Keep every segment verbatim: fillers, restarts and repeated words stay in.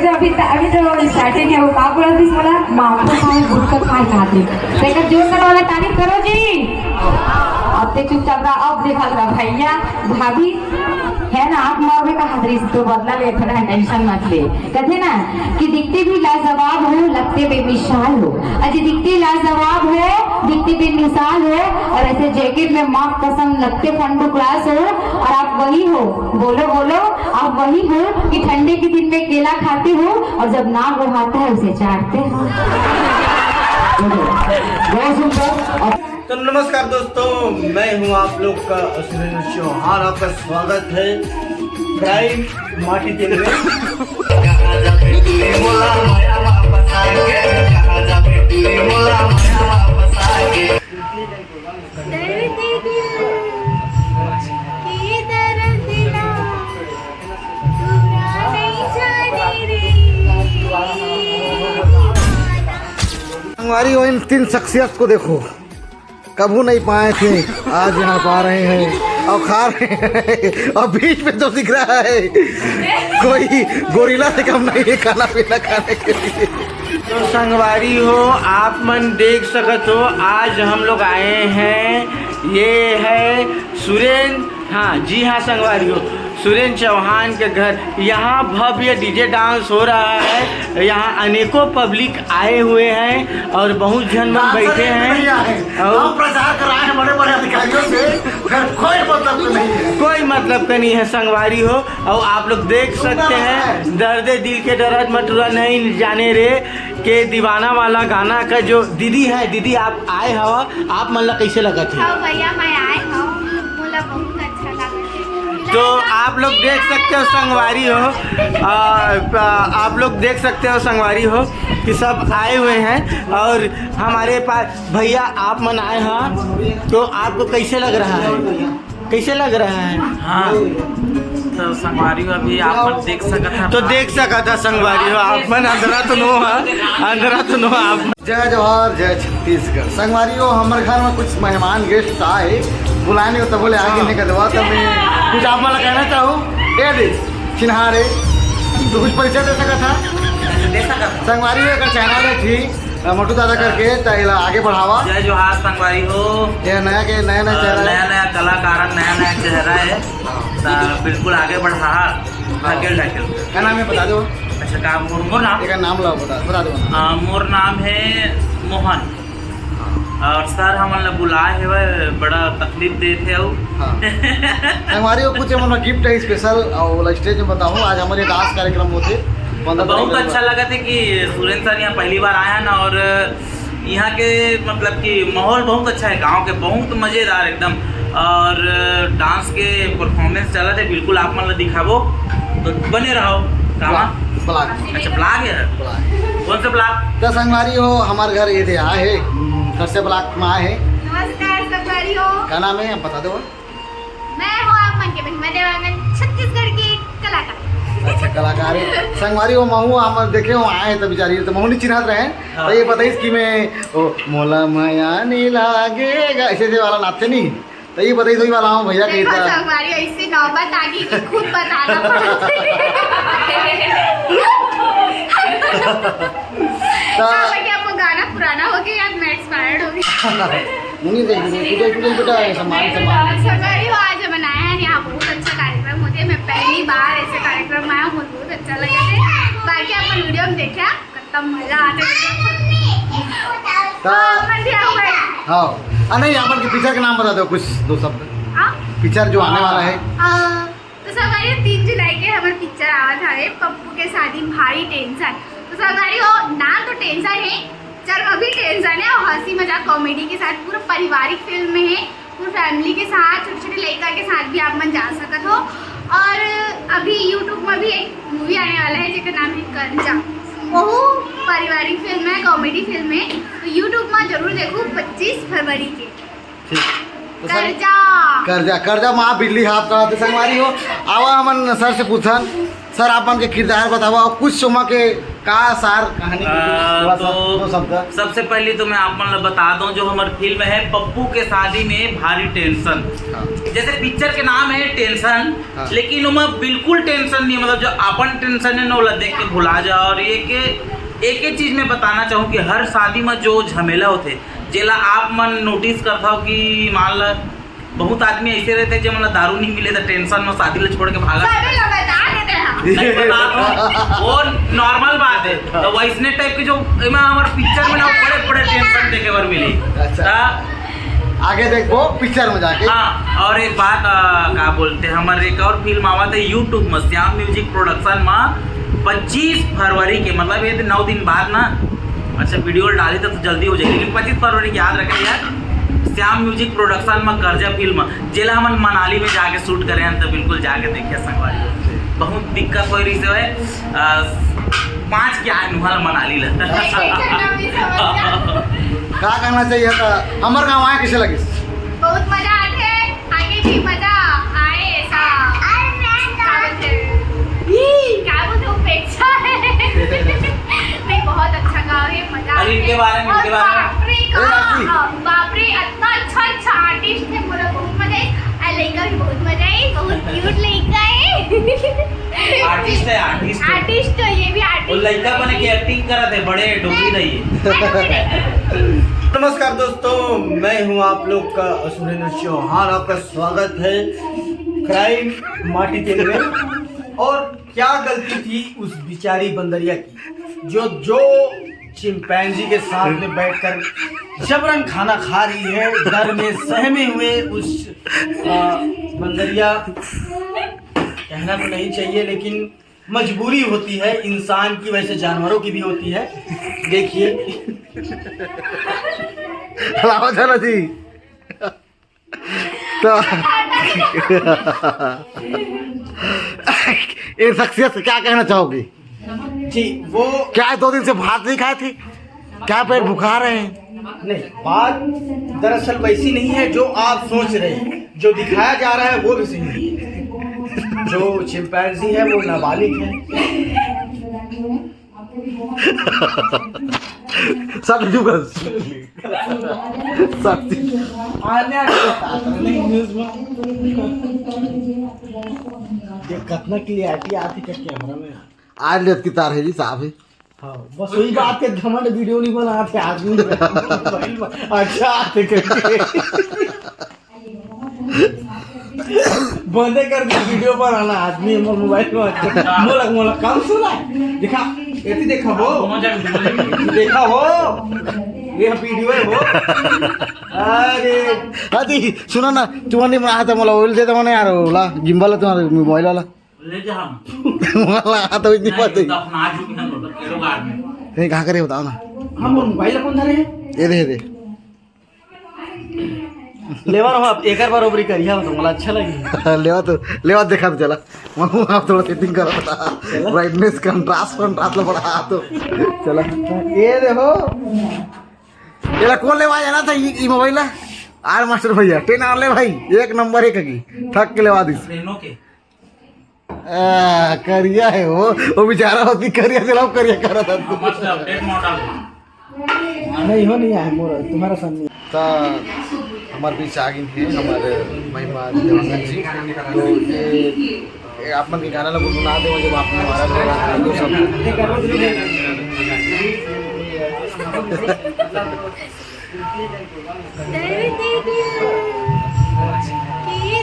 तो अभी त-, अभी तो स्टार्टिंग है, वो का बोला थी बोला, माँ को खाए, गुटखा खाए खाते। तेकर जोर से वाला तारीफ करो जी। अब ते चुपचाप रहा, अब देखा रहा भैया, भाभी, है ना, आप मरबे का हदरी से तो बदला ले, थोड़ा टेंशन मत ले। कहते ना कि दिखते भी लाजवाब हो, लगते बेमिसाल हो। अजी दिखते लाजवाब हो, दिखते बेमिसाल हो, और ऐसे जैकेट में माँ कसम लगते फंडू क्लास हो, और आप वही हो, बोलो, बोलो, आप वही हो कि ठंडे के दिन में केला खाते हो और जब नाक उठाता है उसे चाटते हो। बहुत सुंदर। तो नमस्कार दोस्तों, मैं हूं आप लोग का सुरेंद्र चौहान, आपका स्वागत है क्राइम माटी तेल में। कहाँ जाबे टूरी मोला माया वापस आके, कहाँ जाबे टूरी मोला माया वापस आके। दर्द दिल के दर्द ना पूरा नहीं जाने रे। संगवारी हो, इन तीन शख्सियत को देखो, कभू नहीं पाए थे, आज यहाँ पा रहे हैं और खा रहे हैं। और बीच में तो दिख रहा है कोई गोरिल्ला से कम नहीं है खाना पीना खाने के लिए। तो संगवारी हो, आप मन देख सकत हो, आज हम लोग आए हैं, ये है सुरेन, हाँ जी हाँ संगवारी हो, सुरेन चौहान के घर। यहाँ भव्य डीजे डांस हो रहा है, यहाँ अनेकों पब्लिक आए हुए हैं और बहुत झन मन डांसर बैठे एक भी हैं। नहीं आए। और हम प्रचार कराए हैं बड़े बड़े अधिकारियों से, फिर कोई मतलब तो नहीं है। कोई मतलब का नहीं है संगवारी हो। और आप लोग देख सकते हैं, दर्दे दिल के दर्द मटुरा नहीं जाने रे के दीवाना वाला गाना का जो दीदी है, दीदी आप आए हवा, आप मन ला कैसे लगत है? हाँ भैया, मैं आए हूँ, मोला बहुत अच्छा लगा है। तो आप लोग देख सकते हो संगवारी हो, आ, आ, आप लोग देख सकते हो संगवारी हो कि सब आए हुए हैं और हमारे पास भैया आप मन आए हैं, तो आपको कैसे लग रहा है? कैसे लग रहा है? हाँ, तो संगवारी हो, अभी आप मन देख सकत हैं। तो देख सकत है संगवारी हो, आप मन अंधरा तो नो है, अंधरा तो नो आप। जय जोहार, जय छत्तीसगढ़। संगवारी हो, हमर घर में कुछ मेहमान गेस्ट आए, बुलाए नहीं तो बोले आगे हाँ। नहीं कर देवा, तो मैं कुछ आप वाला कहना चाहूँ। ए दे, चिन्हार है, तो कुछ परिचय दे सकत था? दे सकत था। संगवारी हो, एक चैनल है ठीक, अ, मोटू दादा करके, त एला आगे बढ़ावा। जय जोहार संगवारी हो। ये नया के, नया, नया अ, चेहरा है। नया, नया कलाकारन, नया, नया चेहरा है। त बिल्कुल आगे बढ़ा, हाँ। ढकेल, ढकेल। का नाम है, बता दो। अच्छा, का मोर, मोर नाम? एक नाम ला, बता, बता दो। अ, मोर नाम है मोहन। और सर हमन ला बुलाए हवय, बड़ा तकलीफ देत हे अउ। हाँ। संगवारी हो, कुछ हमन ला गिफ्ट है स्पेशल, और वाला स्टेज में बताऊँ, आज हमारे डांस कार्यक्रम होते, पंद्रह बहुत तारीख अच्छा लगा थे कि सुरेंद्र सर यहाँ पहली बार आए हैं ना, और यहाँ के मतलब कि माहौल बहुत अच्छा है, गांव के बहुत मज़ेदार एकदम, और डांस के परफॉर्मेंस चलत हे, बिल्कुल आप मन ला दिखाबो, तो बने रहो। कामा? ब्लॉग। अच्छा, ब्लॉग है? ब्लॉग। कौन सा ब्लॉग? तो संगवारी हो, हमारे घर ये दे आए है, हम्म, घर से ब्लॉग में आए है। नमस्कार संगवारी हो। का नाम है, आप बता दो। मैं हूँ आप मन के महिमा देवांगन, छत्तीसगढ़ की कलाकार। अच्छा, कलाकार है। संगवारी हो, महू हम देखे हो, आए हैं तो बेचारी, तो महू नहीं चिन्हत रहे। हाँ। तो ये बताइस कि मैं, ओ, मोला मया नहीं लागेगा, ऐसे, ऐसे वाला नाचते नहीं। तो ये बताइस, वही वाला हूँ भैया, देखो, कहीं का। संगवारी ऐसे नौबत आ गई कि खुद बताना पड़ा। तो हाँ, बाकी आपको गाना पुराना हो गया, मैं एक्सपायर्ड हो गई। मुनी देख, टूटे, टूटे, टूटा है, सामान, सामान। संगवारी हो, आज हम आए हैं यहाँ, बहुत अच्छा कार्यक्रम होते हैं। मैं पहली बार ऐसे कार्यक्रम में आया हूँ, बहुत अच्छा लगा है। बाकी आपको वीडियो में देखा, खत्म मजा आ जाएगा। तो हाँ, मन भी आऊंगा। हाँ। आ, नहीं, अपन के पिक्चर का नाम बता दो कुछ, दो शब्द। हाँ? पिक्चर जो आने वाला है। आ, तो संगवारी हो, तीन जुलाई के हमारे पिक्चर आवत हवे, पप्पू के शादी भारी टेंशन। तो संगवारी हो, नाम तो टेंशन है, पिक्चर में भी टेंशन है और हंसी मजाक कॉमेडी के साथ पूरा पारिवारिक फिल्म में है। पूरी फैमिली के साथ, छोटे छोटे लड़का के साथ भी आप मन जा सकत हो। और अभी यूट्यूब में भी एक मूवी आने वाला है जेकर नाम है कर्जा। वहू पारिवारिक फिल्म है, कॉमेडी फिल्म है, तो यूट्यूब में जरूर देखो पच्चीस फरवरी के। ठीक। तो सर, कर्जा। कर्जा, कर्जा माँ बिल्ली हाथ का तो संगवारी हो। आवा हमन सर से पूछन। सर, आप मन के किरदार बतावा अउ कुछ ओमा के का सार कहानी के कुछ आ, थोड़ा सा तो दो शब्द। सबसे पहली तो मैं आप मन ला बता दूं, जो हमर फिल्म है पप्पू के शादी में भारी टेंशन। हाँ। जैसे पिक्चर के नाम है टेंशन, हाँ। लेकिन ओमा बिल्कुल टेंशन नहीं है, मतलब जो अपन टेंशन है ना, ओला देख के भुला जाओ। और एक एक चीज मैं बताना चाहूँ कि हर शादी में जो झमेला होते, जेला आप मन नोटिस करथव कि मान ल बहुत आदमी ऐसे रहते, जेमन ला दारू नहीं मिले तो टेंशन में शादी ला छोड़ के भागा। सब लोग बता देते हैं। नहीं, बता दो, वो नॉर्मल बात है। तो वैसने टाइप के जो एमा हमारे पिक्चर में ना बड़े बड़े टेंशन देखे बर मिली। अच्छा। ता आगे देखबो पिक्चर में जाके। हाँ, और एक बात, आ, का बोलते हैं, हमारे एक और फिल्म आवा था YouTube में, श्याम म्यूजिक प्रोडक्शन में, पच्चीस फरवरी के, मतलब ये नौ दिन बाद ना। अच्छा, वीडियो डाली तो, तो जल्दी हो जाएगी, लेकिन पच्चीस फरवरी के याद रखे यार, श्याम म्यूजिक प्रोडक्शन में कर्जा फिल्म, जेला हमन मनाली में जाके शूट करे हैं, तो बिल्कुल जाके देखिए संगवारी। बहुत दिक्कत हो रही से, आ, पाँच के आए नुहाल मनाली ला। का कहना चाहिए था, हमर गाँव आए कैसे लगिस? बहुत मजा आथे, आगे भी मजा आए ऐसा। अरे मैं का बोलते हैं? ई, का बोलते हैं, उपेक्षा है। नहीं, बहुत अच्छा गाँव है, मजा अरे आए। इनके बारे में, और इनके बारे में। बाप रे, ए, राखी। हाँ, बाप रे, इतना अच्छा, अच्छा आर्टिस्ट है, मोला बहुत मजा आए। आ लड़का भी बहुत मजा आए, बहुत क्यूट लड़का है। आर्टिस्ट है, आर्टिस्ट है। आर्टिस्ट तो ये भी आर्टिस्ट वो लड़का बने के एक्टिंग करत है, बड़े डोबी रही है। नमस्कार दोस्तों, मैं हूं आप लोग का सुरेंद्र चौहान। आपका स्वागत है क्राइम माटी तेल में। और क्या गलती थी उस बेचारी बंदरिया की, जो जो चिंपैंजी के साथ में बैठकर जबरन खाना खा रही है, डर में सहमे हुए उस, आ, बंदरिया। कहना तो नहीं चाहिए, लेकिन मजबूरी होती है इंसान की, वैसे जानवरों की भी होती है। देखिए। हलावा चला जी। तो ये शख्सियत से क्या कहना चाहोगी? जी, वो क्या है, दो दिन से भात नहीं खाए थे? क्या पेट भुखा रहे हैं? नहीं, बात दरअसल वैसी नहीं है जो आप सोच रहे हैं। जो दिखाया जा रहा है वो भी सही नहीं है। जो चिंपैंजी है वो नाबालिग है। सट जुगल। सट। आने आने बता दो, नहीं न्यूज़ में। ये कितना क्लियरिटी आती है कैमरा में। आज लेत की तार है जी, साफ है। हाँ, बस वही बात के घमंड वीडियो नहीं बनाते आदमी। अच्छा, आते करके। बंदे कर दे वीडियो बनाना, आदमी मोर मोबाइल में अच्छा। मोलक, मोलक, काम सुना। देखा, एती देखा हो। देखा हो। ये वीडियो है हो। अरे। अति, सुना ना, तुम्हारे में आता मोला मोबाइल दे दो ना यार, वाला गिम्बल है तुम्हारे मोबाइल वाला। ले जा हम। वाला आता, इतनी नहीं, बात है। तो अपना आज भी हम लोग के लोग आदमी। नहीं, कहाँ करे बताओ ना। हम मोबाइल कौन धरे हैं? ये दे, ये दे। लेवा रहो आप, एक बार ओबरी करिया हो तो मला अच्छा लगी। लेवा तो, लेवा देखा तो चला। मामू आप थोड़ा सेटिंग करो बता। चला। ब्राइटनेस, कंट्रास्ट, कंट्रास्ट लो बड़ा तो। चला। ये देखो। एला कौन लेवा जाना था ये, ये मोबाइल ला? आर मास्टर भैया, टेन आर ले भाई, एक नंबर एक की। ठक के लेवा दिस। रेनो के। आ, करिया है वो, वो बेचारा होती करिया से लाओ, करिया करा था। हाँ, बस अपडेट मॉडल। नहीं हो, नहीं आए मोर, तुम्हारा सामने। त हमारे बीच आ गई है हमारे महिमा देवांगन जी। तो ये, ये आप मन के गाना ला गुनगुना दे, जब आप हमारा गाना गा दो सब। दर्द दिल के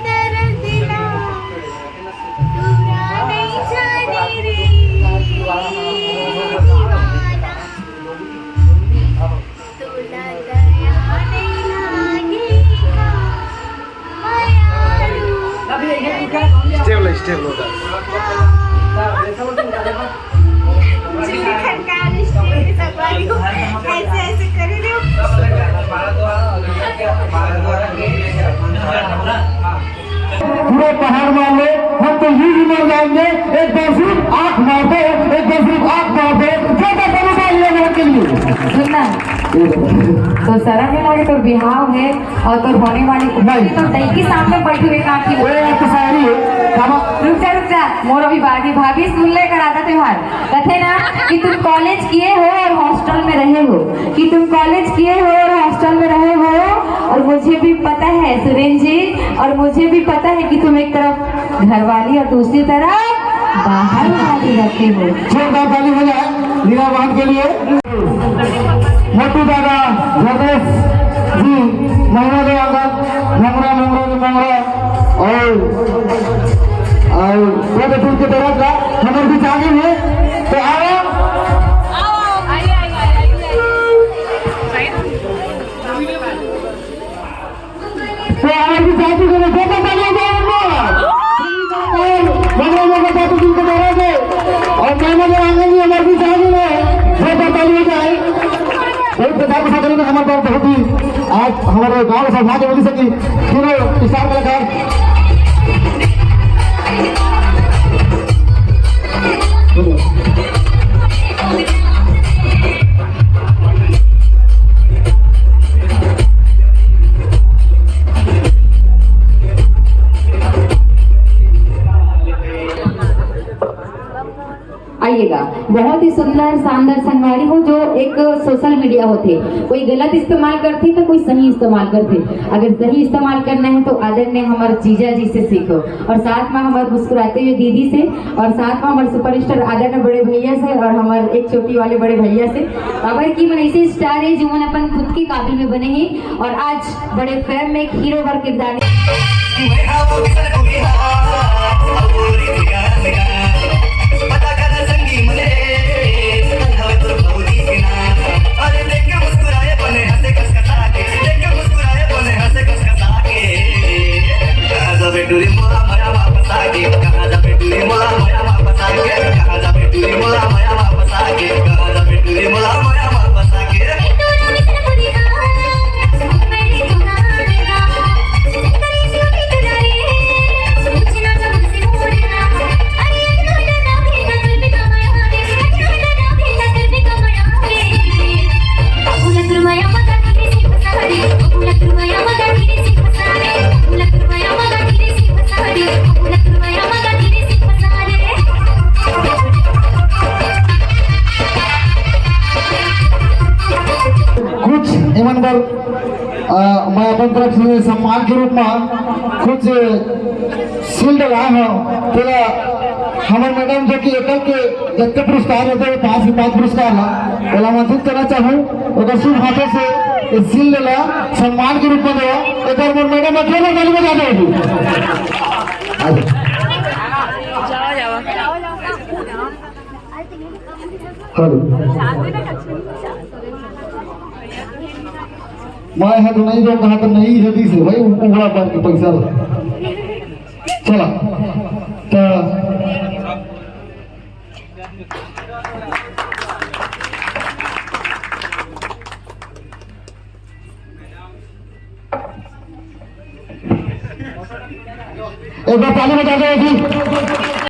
दर्द ला पूरा नहीं जाने रे दीवाना। तोला दया नहीं लागे का मयारू। स्टेबल, स्टेबल होता है। चूड़ी खनकार स्टेज पे सब आई हूँ। ऐसे, ऐसे करे रहे हो। पूरे पहाड़ वाले, हम तो यूं ही मर जाएंगे। एक बार सिर्फ आंख मार दो, एक बार सिर्फ आंख मार दो। जोरदार ताली बजाइए लोगों के लिए। सुनना है। तो शर्म नहीं लगे, तोर बिहाव है और तोर होने वाली नहीं। तो दई के सामने बैठी हुई काकी। ओए, एक शायरी है। रुक जा, रुक जा, मोर अभी बात ही, भाभी सुन ले, करा दा त्योहार। कहते ना कि तुम कॉलेज किए हो और हॉस्टल में रहे हो, कि तुम कॉलेज किए हो और हॉस्टल में रहे हो, और मुझे भी पता है सुरेंद्र जी, और मुझे भी पता है कि तुम एक तरफ घरवाली और दूसरी तरफ बाहर वाली रखे हो। जोरदार ताली हो जाए लीलावान के लिए। मोटू दादा, जगदीश जी, महिला देवांगन, मोंगरा, मोंगरा रे मोंगरा, और, और वो तो के तरफ का हमर बीच आगे में, तो आओ। तो हमारे बीच आ चुके हैं, जोरदार तालियां बजाओ उनको। और ममता ममता तो जिनको डरा दे। और मैंने जो आंगन में हमारे बीच आ गए हैं, जोरदार ताली हो जाए। एक प्रचार प्रसार करेंगे, हमारे पास बहुत ही आज हमारे गांव का सौभाग्य मिल सकी। तीनों स्टार कलाकार। आइएगा, बहुत ही सुंदर शानदार संगवारी हो, जो एक सोशल मीडिया होथे, कोई गलत इस्तेमाल करथे तो कोई सही इस्तेमाल करथे। अगर सही इस्तेमाल करना है तो आदरणीय हमर जीजा जी से सीखो। और साथ में हमर मुस्कुराते हुए दीदी से, और साथ में हमर सुपरस्टार आदरणीय बड़े भैया से, और हमर एक चोटी वाले बड़े भैया से। काबर कि मन ऐसे स्टार है जो मन अपन खुद के काबिल में बने हैं, और आज बड़े फिल्म में एक हीरो का किरदार। कुछ एमन बर, अ, मैं अपन तरफ से सम्मान के रूप में कुछ शील्ड लाए हव, तेला हमर मैडम जो कि एकल के जतके पुरस्कार होथे, पांच के पांच पुरस्कार ला, ओला आमंत्रित करना चाहूँ, ओकर शुभ हाथों से इस शील्ड ला सम्मान के रूप में देवा। एक बार मोर मैडम ला जोरदार ताली बजा दो। हेलो। मैं ह तो नहीं दो कहा तो नहीं है, दिस भाई, उंगला पर के पैसा ला। चला। तो एक बार ताली बजा दो जी।